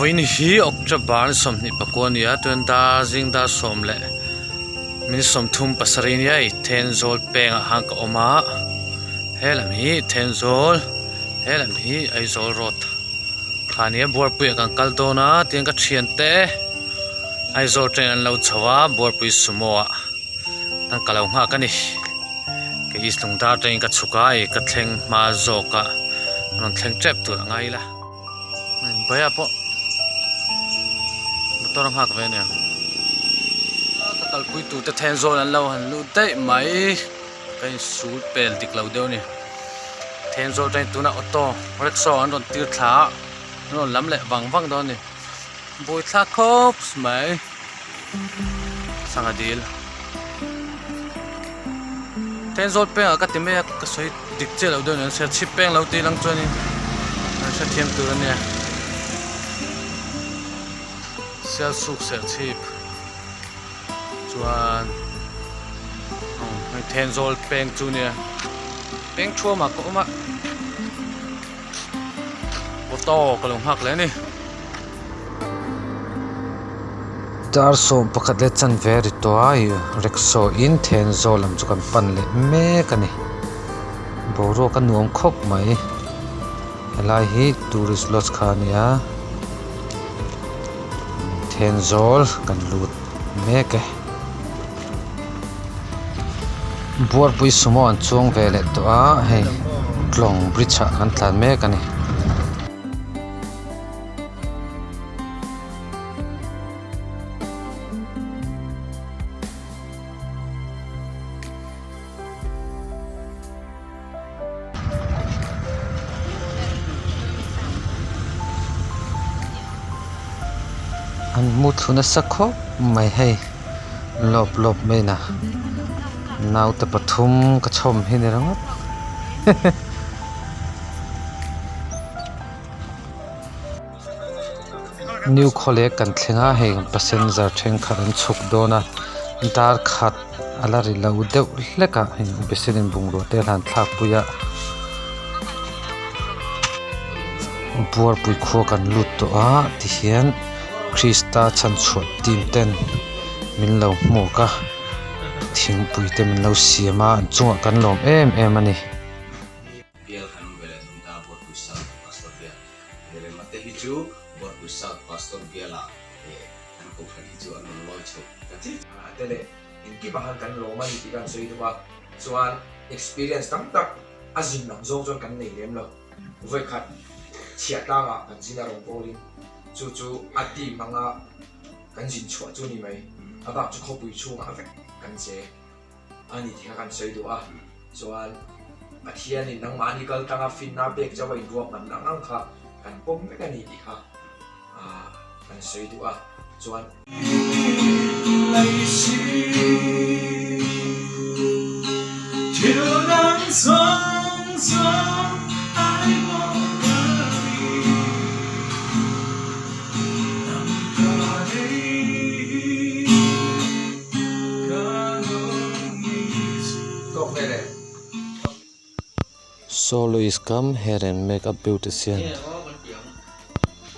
Vawiin hi October ni 29 a ni a chuan dar zing dar sawm leh minute sawmthum pasarih a nia hei Thenzawl pengah khan ka awm a helam hi Thenzawl helam hi Aizawl road kha a nia Buarpuiah kan kal dawn a tihian ka thiante Aizawl train an lo chho a Buarpui sumo ah an ka lo nghak a ni. Kei East Lungdar atangin ka chhuk a, hei ka thleng hma zawk a rawn thleng tep tur a ngai ila. Baya pawh motor a nghak ve aniang. Ka kalpui tur te then zawn an lo han lut daih mai ka insul pel dik lo deuh a ni. Then zawn atangin tunah auto rickshaw an rawn tir thla a, an rawn lam leh vang vang dawn a ni. Buaithlak khawp mai. Sangha dil Thenzawl pengah ka ti mai a ka sawi dik chiah loh deuh nen Serchhip peng lo tih lang chuanin an hrethiam tur a nia Sialsuk Serchhip chuan Thenzawl peng chu nia peng thuamah ka awm a auto ka lo nghak leh a ni. Dar sawm pakhat leh chanve a ri tawh a ih rickshaw in Thenzawl lam chu kan pan leh mek a ni boruak a nuam khawp mai helai hi tourist lodge kha a ni a Thenzawl kan lut mek e Buarpui sumo an chuang ve leh tawh a hei tlawng bridge ah kan tlan mek a ni. An mu thlu nasa khawp mai hei lawp lawp mai na naute pathum ka chhawm hi ni ringawt New khawlek kan thleng a hei passenger thenkhat an chhuk dawn a dar khat a la ri lo deuh hlek a hei bisirin bungrua te a han thlak pui a buarpui khua kan lut tawh a tihian krista chhanchhuah team ten min lo hmuak a thingpui te min lo siam a an chungah kan lawm em em a ni. Bial kan awm ve leh thung ta Buarpui South Pastor Bial Rema te hi chu Buarpui South Pastor Biala an kohhran hi chu an rawn lawi chho ta chiah. A te leh engkim ah khan kan lawm a ni tih kan sawi duh a, chuan experience tam tak a zin lam zawng chuan kan nei lem lo. Vawikhat chhiah tlangah kan zin a rawn kawlin chu chu a team anga kan zin chhuah chu ni mai, a bak chu khawpui chhungah vek kan che. A ni tih kha kan sawi duh a, chuan Pathianin nangmahni kal tanga finna pek chauh a inruahman ang ang kha kan pawm vek a ni tih kha kan sawi duh a, chuan. Soloist kam hair and makeup beautician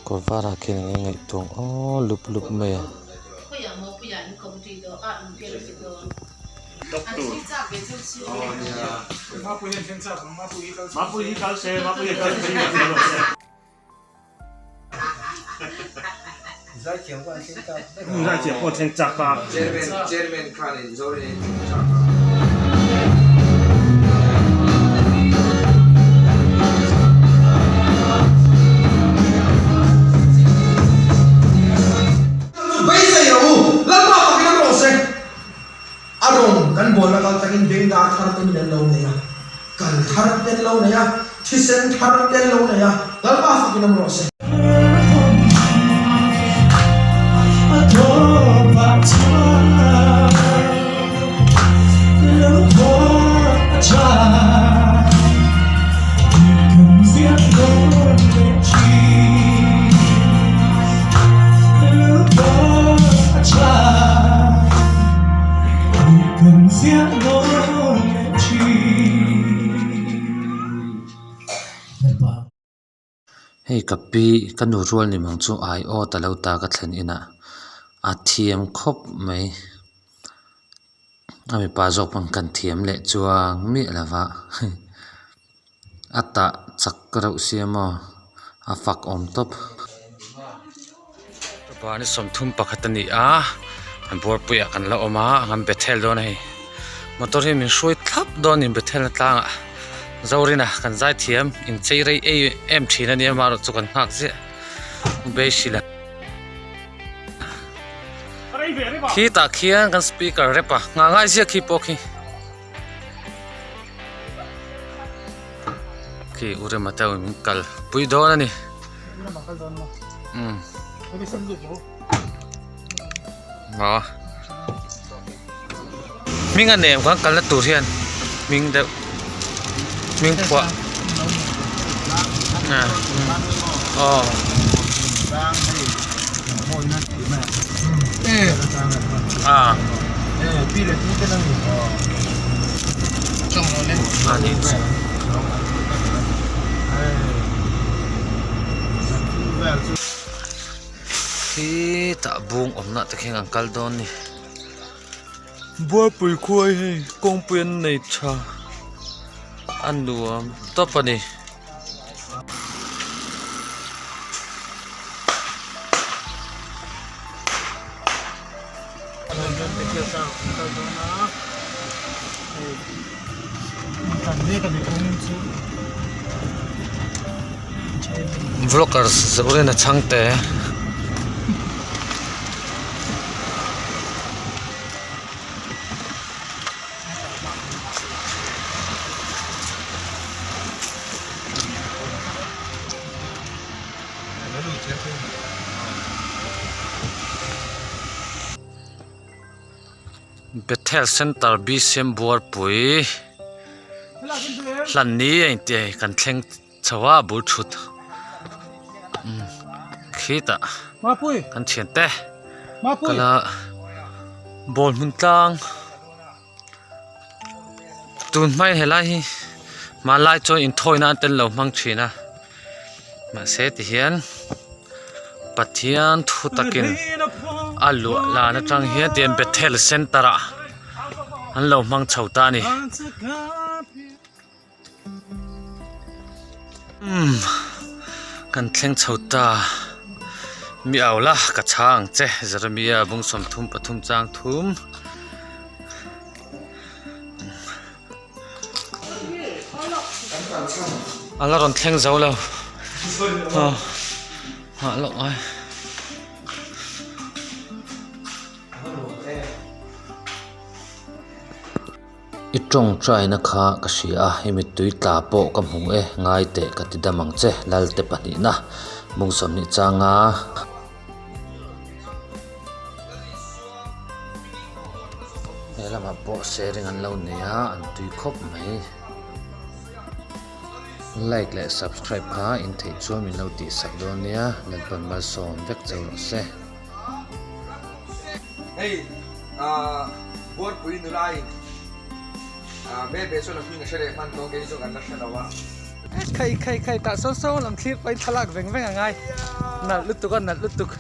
kawr varah khian enge ngaihtuah ang aw lup lup mai a. Beisei rawh u, Lalpa fakin an rawh se. A rawn kan bualna kal takin bengdar thar te min an lo nei a, kal thar te an lo nei a, thisen thar te an lo nei a, Lalpa fakin awm rawh se. Hei ka pi ka nu rual ni mang chu ai awt a lo ta ka thlen inah a thiam khawp mai. A mipa zawk pawn kan thiam leh chuang miah lo va a tah chak reuh sia maw a fak awm tawp. Ni sawmthum pakhat a ni a buarpuiah kan la awm a an Bethel dawn a hei motor hi min hruai thlap dawn a ni Bethel na tlangah Zorina kan zaithiam inchei rei em thin a nia amaherawhchu chu kan nghak ziah Beisila. Khi tah khian kan speaker rep a nghah ngai ziak khi pawh khi khi u rema te min kal pui dawn a ni umm aw hming a nem khan kalna tur hian hming deuh hming phuah aw a khitah bung awmna te khian an kal dawn a ni. Bualpui khua hi hei kawngpui an nei tha a nuam tawp a ni. Vloggers Zorina Chhangte. Bethel Centre BCM Buarpui hlan ni a inti a hei kan thleng chho a bul thut khitah kan thiante kala ball hmun tlang tun hmai helai hi hmanlai chuan inthawina an tel lo hmang thin a mahse tihian Pathian thu takin a luah lan atang hian tihian Bethel Centre ah an lo hmang chho ta a ni. Umm kan thleng chho ta mi au la ka chhang che Jeremia bung 33 chang thum. A la rawn thleng zo lo aw nghah loh ngai. I tawngtaina kha ka hria a, i mittui tla pawh ka hmu e, ngai teh ka ti dam ang che, Lalte pahnihna bung 20 changa. He lamah pawh sharing an lo nei a, an tui khawp mai. Like leh subscribe kha in theih chuan min lo tih sak dawn nia, Lalpan malsawm vek cheu rawh se. Hei ah Buarpui nula in ah Bebe chuan a hming a hre leh hman tawh kei zawk an la hre lo a. Khai khai khai tah sawn sawn lam thlir pahin thlalak veng veng a ngai nalh lutuk a nalh lutuk.